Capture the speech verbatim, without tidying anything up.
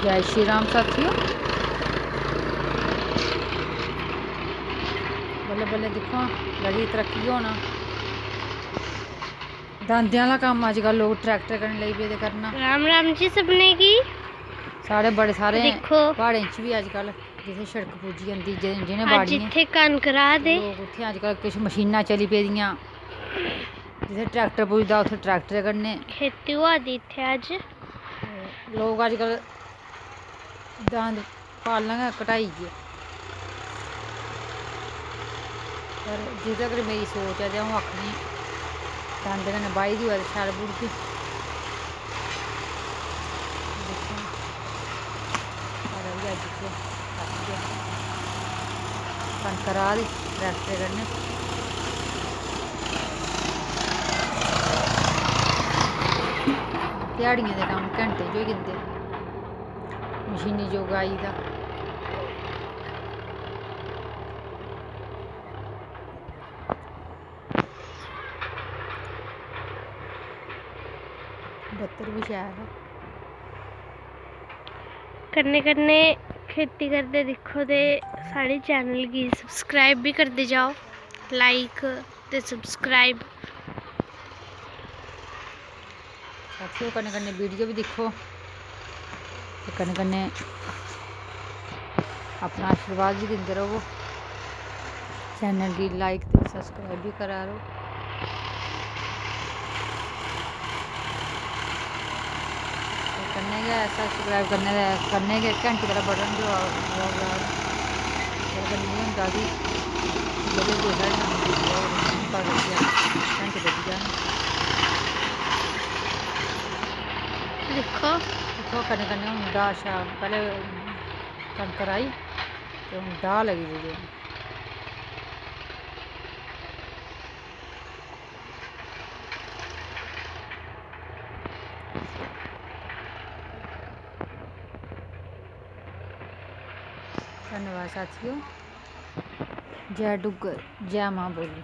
जय श्री राम साथियो, बल्लें बल्लें दिक्खो हां, लगी तरक्की होना। दांदें आह्ला कम्म अजकल लोक ट्रैक्टर कन्नै लगी पेदे करना। राम राम जी सभनें गी। साढ़े बड़े सारे दिक्खो। प्हाड़ें च बी अजकल जित्थै सड़क पुज्जी जंदी, जि-, जि'नें अज्ज बाड़ियें इत्थै कनक राह् दे। लोक उत्थै अजकल किश मशीनां चली पेदियां, जित्थै ट्रैक्टर पुजदा उत्थै ट्रैक्टर कन्नै। खेती होआ दी इत्थै अज्ज। ते लोक अजकल दांद पालना गै घटाई गे। पर जिस तगर मेरी सोच ऐ ते अ'ऊं आखनी दांदे कन्नै बाही दी होऐ ते शैल बुढ़दी। दिक्खो, सारा बी अज्ज इत्थै कट्ट गै। कनक राह् दी ट्रैक्टरै कन्नै। ध्याड़ियें दे कम्म घैंटे च होई जंदे। मशीनी युग आई दा। बत्तर बी शैल ऐ। कन्नै कन्नै खेती करदे दिक्खो ते साढ़े चैनल गी सब्सक्राइब बी करदे जाओ, लाइक ते सब्सक्राइब। साथियो, कन्नै कन्नै वीडियो बी दिक्खो ते कन्नै कन्नै अपना आशीर्वाद बी दिंदे र'वो। चैनल गी लाइक ते सब्सक्राइब बी करा करो। ते कन्नै गै सब्सक्राइब करने दे कन्नै गै घैंटी आह्ला बटन जो दबाओ, ओह्दे कन्नै एह् होंदा कि जेल्लै कोई साढ़ी नमीं वीडियो होग, तुसेंगी पता लग्गी जाना, घैंटी बज्जी जानी। दिक्खो। दिक्खो, कन्नै कन्नै हून डाह् शाह्, पैह्लें कनक राही ते हून डाह् लगी दी देन। धन्नवाद साथियो। जय डुग्गर, जय मां बोली।